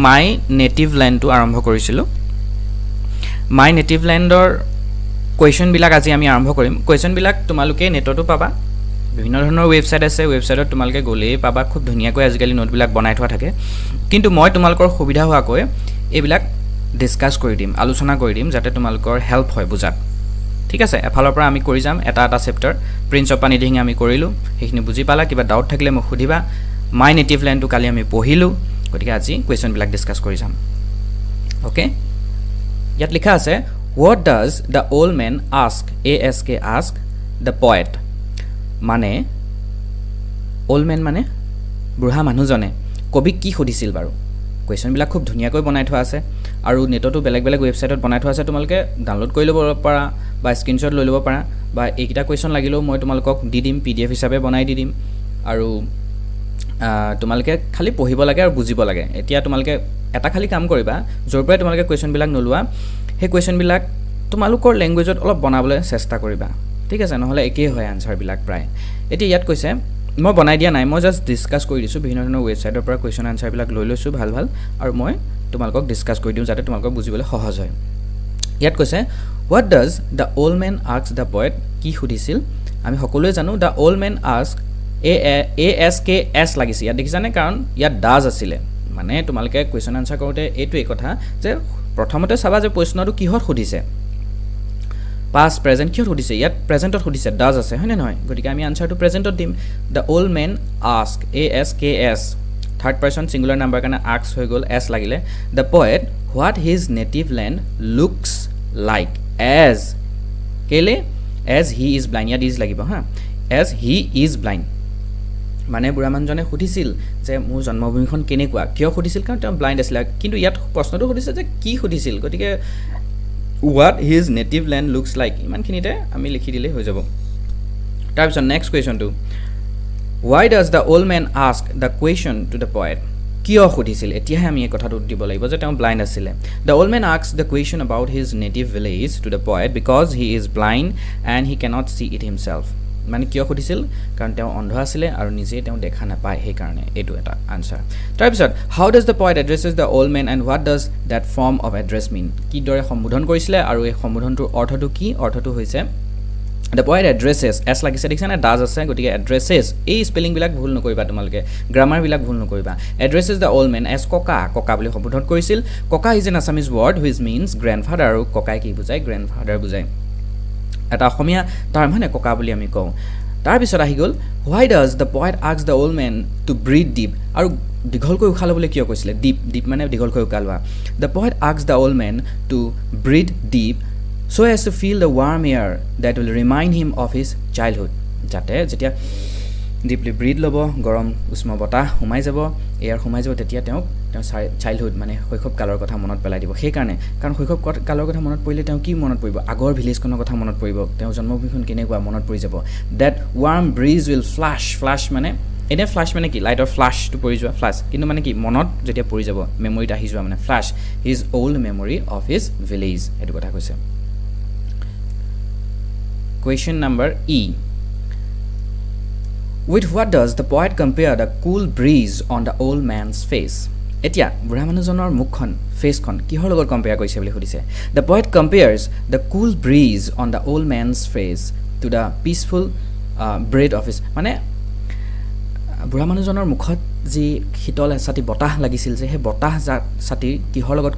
মাই native লেণ্ডটো আৰম্ভ কৰিছিলোঁ। মাই native লেণ্ডৰ কুৱেশ্যনবিলাক আজি আমি আৰম্ভ কৰিম। কুৱেশ্যনবিলাক তোমালোকে নেটতো পাবা, বিভিন্ন ধৰণৰ ৱেবছাইট আছে, ৱেবছাইটত তোমালোকে গ'লেই পাবা। খুব ধুনীয়াকৈ আজিকালি নোটবিলাক বনাই থোৱা থাকে। কিন্তু মই তোমালোকৰ সুবিধা হোৱাকৈ এইবিলাক ডিছকাছ কৰি দিম, আলোচনা কৰি দিম, যাতে তোমালোকৰ হেল্প হয় বুজাত। ঠিক আছে, এফালৰ পৰা আমি কৰি যাম এটা এটা চেপ্টাৰ। প্ৰিন্স অফ পানীদিহিং আমি কৰিলোঁ, সেইখিনি বুজি পালা। কিবা ডাউট থাকিলে মোক সুধিবা। মাই নেটিভ লেণ্ডটো কালি আমি পঢ়িলোঁ, গতিকে আজি কুৱেশ্যনবিলাক ডিছকাছ কৰি যাম। অ'কে, ইয়াত লিখা আছে, "What does the old man ask, A S K, ask the poet?" মানে অ'ল্ড মেন মানে বুঢ়া মানুহজনে কবিক কি সুধিছিল বাৰু? কুৱেশ্যনবিলাক খুব ধুনীয়াকৈ বনাই থোৱা আছে আৰু নেটতো বেলেগ বেলেগ ৱেবছাইটত বনাই থোৱা আছে। তোমালোকে ডাউনলোড কৰি ল'ব পাৰা বা স্ক্ৰীনশ্বট লৈ ল'ব পাৰা বা এইকেইটা কুৱেশ্যন লাগিলেও মই তোমালোকক দি দিম, পিডিএফ হিচাপে বনাই দি দিম। আৰু তোমালোকে খালি পঢ়িব লাগে আৰু বুজিব লাগে। এতিয়া তোমালোকে এটা খালি কাম কৰিবা, য'ৰ পৰাই তোমালোকে কুৱেশ্যনবিলাক নোলোৱা, সেই কুৱেশ্যনবিলাক তোমালোকৰ লেংগুৱেজত অলপ বনাবলৈ চেষ্টা কৰিবা। ঠিক আছে, নহ'লে একেই হয় আনচাৰবিলাক প্ৰায়। এতিয়া ইয়াত কৈছে, মই বনাই দিয়া নাই, মই জাষ্ট ডিছকাছ কৰি দিছোঁ। বিভিন্ন ধৰণৰ ৱেবছাইটৰ পৰা কুৱেশ্যন আনচাৰবিলাক লৈ লৈছোঁ ভাল ভাল আৰু মই তোমালোকক ডিছকাছ কৰি দিওঁ, যাতে তোমালোকক বুজিবলৈ সহজ হয়। ইয়াত কৈছে, "What does the old man ask the poet?" কি সুধিছিল? আমি সকলোৱে জানো, the old man ask, A S K S লাগিছে ইয়াত, দেখিছানে? কাৰণ ইয়াত ডাজ আছিলে। মানে তোমালোকে কুৱেশ্যন আনচাৰ কৰোঁতে এইটোৱেই কথা যে প্ৰথমতে চাবা যে প্ৰশ্নটো কিহত সুধিছে, পাষ্ট, প্ৰেজেণ্ট, কিহত সুধিছে। ইয়াত প্ৰেজেণ্টত সুধিছে, ডাজ আছে, হয়নে নহয়? গতিকে আমি আনচাৰটো প্ৰেজেণ্টত দিম। The old man ask, A S K S, third person singular number কাৰণে আস্ক হৈ গ'ল, এছ লাগিলে। The poet what his native land looks like as, কেলে? As he is blind. ইয়াত is লাগিব হা, এজ he is blind. মানে বুঢ়া মানুহজনে সুধিছিল যে মোৰ জন্মভূমিখন কেনেকুৱা। কিয় সুধিছিল? কাৰণ তেওঁ ব্লাইণ্ড আছিলে। কিন্তু ইয়াত প্ৰশ্নটো সুধিছে যে কি সুধিছিল, গতিকে what his native land looks like, ইমানখিনিতে আমি লিখি দিলেই হৈ যাব। তাৰপিছত next কুৱেশ্যনটো, "Why does the old man ask the question to the poet?" কিয় সুধিছিল? এতিয়াহে আমি এই কথাটো দিব লাগিব যে তেওঁ ব্লাইণ্ড আছিলে। The old man asks the question about his native village to the poet because he is blind and he cannot C it himself. মানে কিয় সুধিছিল? কাৰণ তেওঁ অন্ধ আছিলে আৰু নিজেই তেওঁ দেখা নাপায়, সেইকাৰণে। এইটো এটা আনচাৰ। তাৰপিছত, "How does the poet addresses the old man and what does that form of address mean?" কিদৰে সম্বোধন কৰিছিলে আৰু এই সম্বোধনটোৰ অৰ্থটো কি? অৰ্থটো হৈছে, the poet এড্ৰেছেছ, এছ লাগিছে দেখিছানে? ডাজ আছে, গতিকে এড্ৰেছেছ। এই স্পেলিংবিলাক ভুল নকৰিবা তোমালোকে, গ্ৰামাৰবিলাক ভুল নকৰিবা। Addresses the old man as ককা। ককা বুলি সম্বোধন কৰিছিল। ককা is an Assamese word which means grandfather. আৰু ককাই কি বুজায়? গ্ৰেণ্ডফাদাৰ বুজায়। এটা অসমীয়া টাৰ্ম হয়নে, ককা বুলি আমি কওঁ। তাৰপিছত আহি গ'ল, "Why does the poet ask the old man to breathe deep?" আৰু দীঘলকৈ উশাহ ল'বলৈ কিয় কৈছিলে? ডিপ, ডিপ মানে দীঘলকৈ উশাহ লোৱা। The poet asks the old man to breathe deep so as to feel the warm air that will remind him of his childhood. যাতে যেতিয়া ডিপলি ব্ৰিথ ল'ব, গৰম উষ্ম বতাহ সোমাই যাব, এয়াৰ সোমাই যাব, তেতিয়া তেওঁক তেওঁৰ চাইল্ডহুড মানে শৈশৱ কালৰ কথা মনত পেলাই দিব। সেইকাৰণে, কাৰণ শৈশৱ কালৰ কথা মনত পৰিলে তেওঁ কি মনত পৰিব? আগৰ ভিলেজখনৰ কথা মনত পৰিব, তেওঁৰ জন্মভূমিখন কেনেকুৱা মনত পৰি যাব। That warm breeze will flash, flash মানে এনেই ফ্লাছ মানে কি? লাইটৰ ফ্লাছটো পৰি যোৱা ফ্লাছ, কিন্তু মানে কি, মনত যেতিয়া পৰি যাব, মেমৰিত আহি যোৱা, মানে flash his old memory of his village, সেইটো কথা কৈছে। Question number E. "With what does the poet compare the cool breeze on the old man's face?" এতিয়া বুঢ়া মানুহজনৰ মুখখন, ফেচখন কিহৰ লগত কম্পেয়াৰ কৰিছে বুলি সুধিছে। The poet compares the cool breeze on the old man's face to the peaceful breath of his, মানে বুঢ়া মানুহজনৰ মুখত যি শীতল এচাটি বতাহ লাগিছিল যে, সেই বতাহ চাটি কিহৰ লগত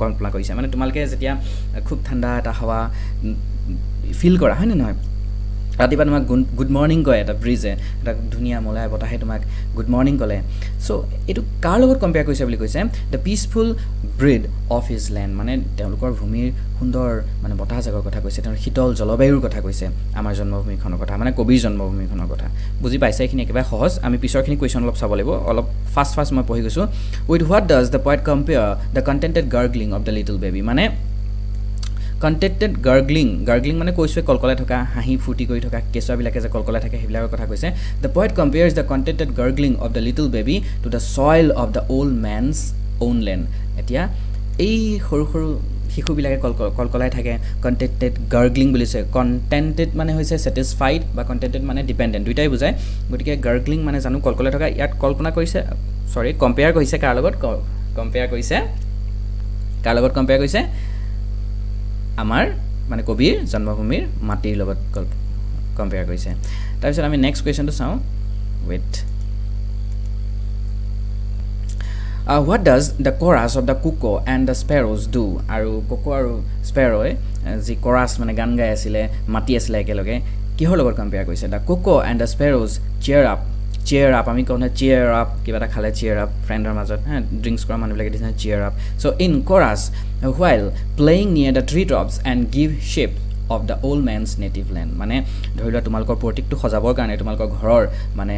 কল্পনা কৰিছে? মানে তোমালোকে যেতিয়া খুব ঠাণ্ডা এটা হাৱা ফিল কৰা, হয়নে নহয়? ৰাতিপুৱা তোমাক গুড মৰ্ণিং কয় এটা ব্ৰিজে, এটা ধুনীয়া মলয়া বতাহে তোমাক গুড মৰ্ণিং ক'লে। চ' এইটো কাৰ লগত কম্পেয়াৰ কৰিছে বুলি কৈছে? The peaceful breeze of his land, মানে তেওঁলোকৰ ভূমিৰ সুন্দৰ মানে বতাহজাকৰ কথা কৈছে, তেওঁৰ শীতল জলবায়ুৰ কথা কৈছে, আমাৰ জন্মভূমিখনৰ কথা, মানে কবিৰ জন্মভূমিখনৰ কথা। বুজি পাইছে? এইখিনি একেবাৰে সহজ। আমি পিছৰখিনি কুৱেশ্যন অলপ চাব লাগিব। অলপ ফাষ্ট ফাষ্ট মই পঢ়ি গৈছোঁ। "With what does the poet compare the contented gurgling of the little baby?" মানে কণ্টেণ্টেড গাৰ্গলিং, গাৰ্গলিং মানে কৈছোৱে কলকলাই থকা, হাঁহি ফূৰ্তি কৰি থকা, কেঁচুৱাবিলাকে যে কলকলাই থাকে, সেইবিলাকৰ কথা কৈছে। The poet compares the contented gurgling of the little baby to the soil of the old man's own land. এতিয়া এই সৰু সৰু শিশুবিলাকে কলকলাই থাকে, কণ্টেণ্টেড গাৰ্গলিং বুলিছে। কণ্টেণ্টেড মানে হৈছে ছেটিছফাইড বা কণ্টেণ্টেড মানে ডিপেণ্ডেণ্ট, দুয়োটাই বুজায়। গতিকে গাৰ্গলিং মানে জানো কলকলাই থকা। ইয়াত কল্পনা কৰিছে, চৰি, কম্পেয়াৰ কৰিছে কাৰ লগত? কম্পেয়াৰ কৰিছে। কাৰ লগত কম্পেয়াৰ কৰিছে? আমাৰ মানে কবিৰ জন্মভূমিৰ মাটিৰ লগত কম্পেয়াৰ কৰিছে। তাৰপিছত আমি নেক্সট কুৱেশ্যনটো চাওঁ। Wait, what does the chorus of the cuckoo and the sparrows do? আৰু কুকো আৰু স্পেৰ'ই যি কৰাছ মানে গান গাই আছিলে, মাতি আছিলে একেলগে, কিহৰ লগত কম্পেয়াৰ কৰিছে? The cuckoo and the sparrows cheer up. Cheer up আমি কওঁ নহয়, চিয়াৰ আপ, কিবা এটা খালে চিয়াৰ আপ, ফ্ৰেণ্ডৰ মাজত হা, ড্ৰিংকছ কৰা মানুহবিলাকে দিছে cheer up. So in chorus while playing near the tree tops and give shape of the old man's native land. মানে ধৰি লোৱা তোমালোকৰ প্ৰতীকটো সজাবৰ কাৰণে, তোমালোকৰ ঘৰৰ মানে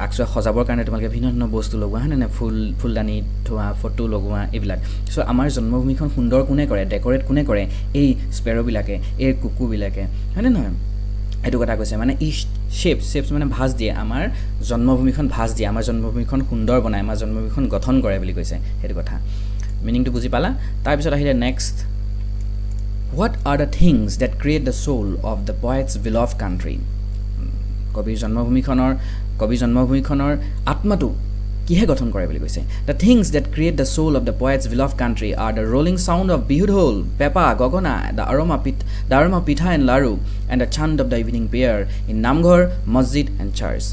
আগচোৱা সজাবৰ কাৰণে তোমালোকে ভিন্ন ধৰণৰ বস্তু লগোৱা হয়নে নাই? ফুল, ফুলদানি থোৱা, ফটো লগোৱা, এইবিলাক। চ' আমাৰ জন্মভূমিখন সুন্দৰ কোনে কৰে, ডেক'ৰেট কোনে কৰে? এই স্পেৰ'বিলাকে, এই কুকুৰবিলাকে, হয়নে নহয়? এইটো কথা কৈছে। মানে ই শ্বেপ, শ্বেপছ মানে ভাঁজ দিয়ে, আমাৰ জন্মভূমিখন ভাঁজ দিয়ে, আমাৰ জন্মভূমিখন সুন্দৰ বনায়, আমাৰ জন্মভূমিখন গঠন কৰে বুলি কৈছে। সেইটো কথা মিনিংটো বুজি পালা। তাৰপিছত আহিলে next, what are the things that create the soul of the poet's beloved country? কবিৰ জন্মভূমিখনৰ আত্মাটো কিহে গঠন কৰে বুলি কৈছে। The things that create the soul of the poet's beloved country are the rolling sound of Bihu dhol, pepa, gogona, the aroma pitha and laru, and the chant of the evening prayer in namghar, masjid and church.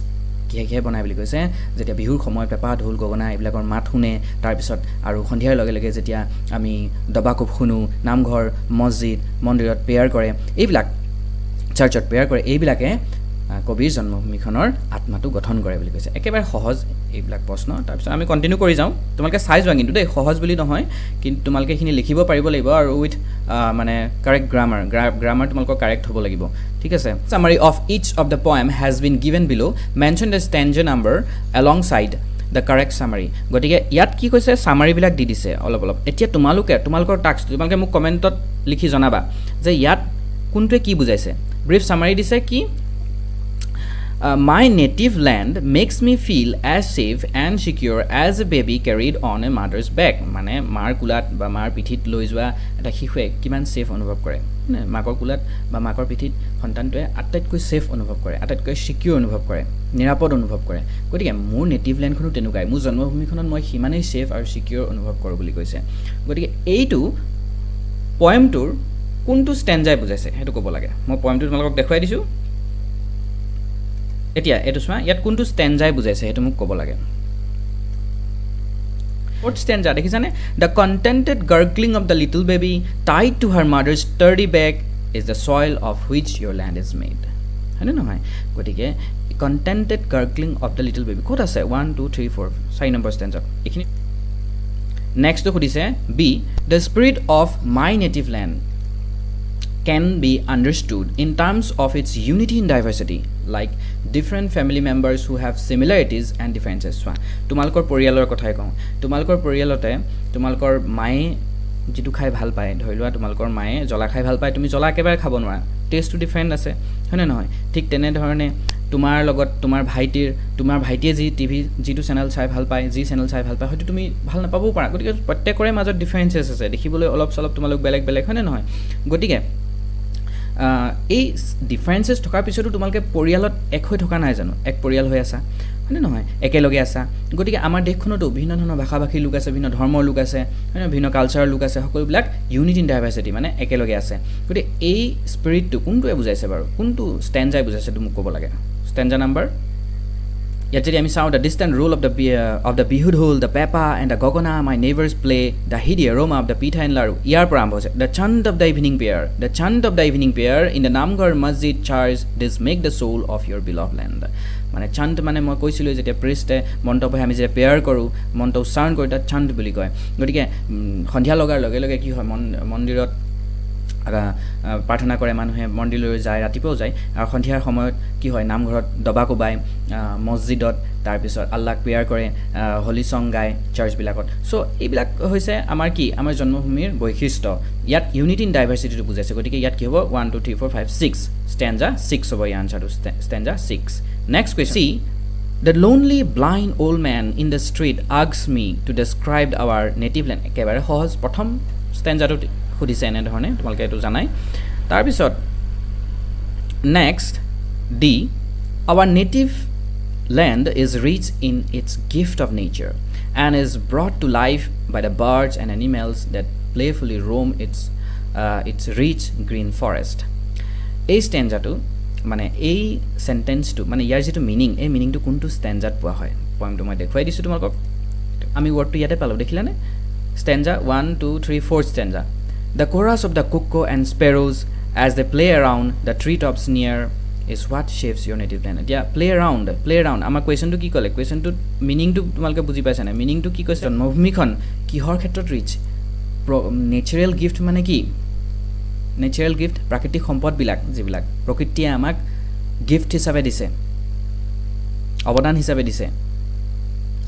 কিহে কিহে বনায় বুলি কৈছে? যেতিয়া বিহুৰ সময়ত পেঁপা, ঢোল, গগনা এইবিলাকৰ মাত শুনে, তাৰপিছত আৰু সন্ধিয়াৰ লগে লগে যেতিয়া আমি দবাকোব শুনো, নামঘৰ, মছজিদ, মন্দিৰত প্ৰেয়াৰ কৰে, এইবিলাক চাৰ্চত প্ৰেয়াৰ কৰে, এইবিলাকে কবিৰ জন্মভূমিখনৰ আত্মাটো গঠন কৰে বুলি কৈছে। একেবাৰে সহজ এইবিলাক প্ৰশ্ন। তাৰপিছত আমি কণ্টিনিউ কৰি যাওঁ। তোমালোকে চাই যোৱা কিন্তু দেই, সহজ বুলি নহয়, কিন্তু তোমালোকে এইখিনি লিখিব পাৰিব লাগিব আৰু উইথ মানে কাৰেক্ট গ্ৰামাৰ, গ্ৰামাৰ তোমালোকৰ কাৰেক্ট হ'ব লাগিব, ঠিক আছে? Summary of each of the poem has been given below. Mention the stanza number alongside the correct summary. গতিকে ইয়াত কি কৈছে? চামাৰীবিলাক দি দিছে অলপ অলপ। এতিয়া তোমালোকে তোমালোকৰ টাস্ক, তোমালোকে মোক কমেণ্টত লিখি জনাবা যে ইয়াত কোনটোৱে কি বুজাইছে। ব্ৰিফ চামাৰী দিছে কি? My native land makes me feel as safe and secure as a baby carried on a mother's back. মানে মাৰ কোলাত বা মাৰ পিঠিত লৈ যোৱা এটা শিশুৱে কিমান ছেফ অনুভৱ কৰে, হয়নে? মাকৰ কোলাত বা মাকৰ পিঠিত সন্তানটোৱে আটাইতকৈ ছেফ অনুভৱ কৰে, আটাইতকৈ ছিকিউৰ অনুভৱ কৰে, নিৰাপদ অনুভৱ কৰে। গতিকে মোৰ নেটিভ লেণ্ডখনো তেনেকুৱাই, মোৰ জন্মভূমিখনত মই সিমানেই ছেফ আৰু ছিকিউৰ অনুভৱ কৰোঁ বুলি কৈছে। গতিকে এইটো পয়েমটোৰ কোনটো ষ্টেঞ্জাই বুজাইছে সেইটো ক'ব লাগে। মই পয়েমটো তোমালোকক দেখুৱাই দিছোঁ এতিয়া। এইটো চোৱা, ইয়াত কোনটো ষ্টেঞ্জাই বুজাইছে সেইটো মোক ক'ব লাগে। ফ'ৰ্থ ষ্টেঞ্জা, দেখিছানে? The contented gurgling of the little baby tied to her mother's sturdy back is the soil of which your land is made, হয়নে নহয়? গতিকে contented gurgling of the little baby ক'ত আছে? ওৱান, টু, থ্ৰী, ফ'ৰ, চাৰি number ষ্টেঞ্জাত এইখিনি। নেক্সটটো সুধিছে B, the spirit of my native land can be understood in terms of its unity in diversity, like different family members who have similarities and differences. চোৱা, তোমালোকৰ পৰিয়ালৰ কথাই কওঁ। তোমালোকৰ পৰিয়ালতে তোমালোকৰ মায়ে যিটো খাই ভাল পায়, ধৰি লোৱা তোমালোকৰ মায়ে জ্বলা খাই ভাল পায়, তুমি জ্বলা একেবাৰে খাব নোৱাৰা, টেষ্টটো ডিফাৰেণ্ট আছে, হয়নে নহয়? ঠিক তেনেধৰণে তোমাৰ লগত তোমাৰ ভাইটিয়ে যি টিভি যিটো চেনেল চাই ভাল পায়, যি চেনেল চাই ভাল পায়, হয়তো তুমি ভাল নাপাবও পাৰা। গতিকে প্ৰত্যেকৰে মাজত ডিফাৰেঞ্চেছ আছে, দেখিবলৈ অলপ চলপ তোমালোক বেলেগ বেলেগ, হয়নে নহয়? গতিকে এই ডিফাৰেঞ্চেছ থকাৰ পিছতো তোমালোকে পৰিয়ালত এক হৈ থকা নাই জানো? এক পৰিয়াল হৈ আছা, হয়নে নহয়? একেলগে আছা। গতিকে আমাৰ দেশখনতো ভিন্ন ধৰণৰ ভাষা ভাষীৰ লোক আছে, ভিন্ন ধৰ্মৰ লোক আছে, হয়নে? ভিন্ন কালচাৰৰ লোক আছে। সকলোবিলাক ইউনিটি ইন ডাইভাৰ্চিটি, মানে একেলগে আছে। গতিকে এই স্পিৰিটটো কোনটোৱে বুজাইছে বাৰু, কোনটো ষ্টেঞ্জাই বুজাইছে, সেইটো মোক ক'ব লাগে। ষ্টেঞ্জা নাম্বাৰ ইয়াত যদি আমি চাওঁ, the distant roll of the Bihu dhol, the pepa and the gogona my neighbours play, the heady aroma of the pitha and laru, ইয়াৰ পৰা আৰম্ভ হৈছে। The chant of the evening prayer, the chant of the evening prayer in the namghar, masjid, church, this make the soul of your beloved land. মানে chant মানে মই কৈছিলোঁ, যেতিয়া প্ৰিষ্টে মন্ত্ৰ পঢ়ে, আমি যেতিয়া প্ৰেয়াৰ কৰোঁ, মন্ত্ৰ উচ্চাৰণ কৰোঁ, তাত চাণ্ট বুলি কয়। গতিকে সন্ধিয়া লগাৰ লগে লগে কি হয়? মন্দিৰত প্ৰাৰ্থনা কৰে মানুহে, মন্দিৰলৈ যায়, ৰাতিপুৱাও যায়। আৰু সন্ধিয়াৰ সময়ত কি হয়? নামঘৰত দবা কোবায়, মছজিদত, তাৰপিছত আল্লাক প্ৰেয়াৰ কৰে, হলি চং গায় চাৰ্চবিলাকত। চ' এইবিলাক হৈছে আমাৰ কি, আমাৰ জন্মভূমিৰ বৈশিষ্ট্য। ইয়াত ইউনিটি ইন ডাইভাৰ্চিটিটো বুজাইছে। গতিকে ইয়াত কি হ'ব? One, two, three, four, five, six, stanza six হ'ব ইয়াৰ আনচাৰটো, stanza six. Next question C, the lonely blind old man in the street asks me to describe our native land. একেবাৰে সহজ, প্ৰথম ষ্টেঞ্জাটো সুধিছে এনেধৰণে, তোমালোকে এইটো জানাই। তাৰপিছত next D, our native land is rich in its gift of nature and is brought to life by the birds and animals that playfully roam its rich green forest. এই ষ্টেঞ্জাটো, মানে এই চেণ্টেন্সটো, মানে ইয়াৰ যিটো মিনিং, এই মিনিংটো কোনটো ষ্টেঞ্জাত পোৱা হয়? পইমটো মই দেখুৱাই দিছোঁ তোমালোকক। আমি ৱৰ্ডটো ইয়াতে পালোঁ, দেখিলানে? Stanza one, two, three, fourth stanza. The chorus of the cuckoo and sparrows as they play around the tree tops near is what shapes your native land. এতিয়া প্লে এৰাউণ্ড, প্লে এৰাউণ্ড, আমাৰ কুৱেশ্যনটো কি ক'লে? কুৱেশ্যনটোত মিনিংটো তোমালোকে বুজি পাইছা নাই? মিনিংটো কি কৈছে? জন্মভূমিখন কিহৰ ক্ষেত্ৰত ৰিচ? নেচাৰেল গিফ্ট মানে কি? নেচাৰেল গিফ্ট, প্ৰাকৃতিক সম্পদবিলাক, যিবিলাক প্ৰকৃতিয়ে আমাক গিফ্ট হিচাপে দিছে, অৱদান হিচাপে দিছে।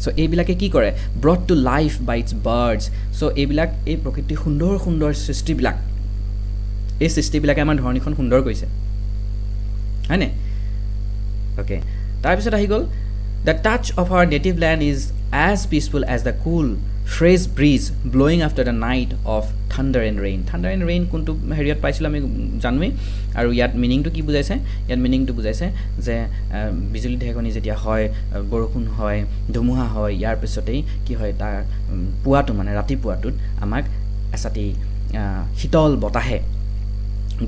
চ' এইবিলাকে কি কৰে? Brought to life by its birds. So এইবিলাক, এই প্ৰকৃতিৰ সুন্দৰ সুন্দৰ সৃষ্টিবিলাক, এই সৃষ্টিবিলাকে আমাৰ ধৰণীখন সুন্দৰ কৰিছে, হয়নে? অ'কে, তাৰপিছত আহি গ'ল, the touch of our native land is as peaceful as the cool fresh breeze blowing after the night of thunder and rain. Thunder and rain কোনটো হেৰিয়ত পাইছিলোঁ আমি জানোৱেই। আৰু ইয়াত মিনিংটো কি বুজাইছে? ইয়াত মিনিংটো বুজাইছে যে বিজুলী ঢেৰেকনি যেতিয়া হয়, বৰষুণ হয়, ধুমুহা হয়, ইয়াৰ পিছতেই কি হয়? তাৰ পুৱাটো, মানে ৰাতিপুৱাটোত আমাক এচাটি শীতল বতাহে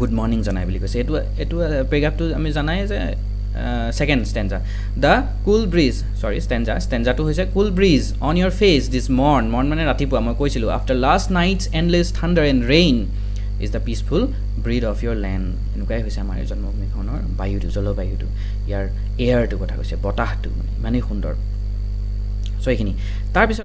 গুড মৰ্ণিং জনায় বুলি কৈছে। এইটো পেৰেগ্ৰাফটো আমি জানাই যে second stanza, the cool breeze, sorry, stanza, ষ্টেঞ্জাটো হৈছে cool breeze on your face this morn. Morn মানে ৰাতিপুৱা, মই কৈছিলোঁ। After last night's endless thunder and rain is the peaceful breath of your land. এনেকুৱাই হৈছে আমাৰ এই জন্মভূমিখনৰ বায়ুটো, জলবায়ুটো, ইয়াৰ এয়াৰটোৰ কথা কৈছে, বতাহটো মানে ইমানেই সুন্দৰ। চ' এইখিনি। তাৰপিছত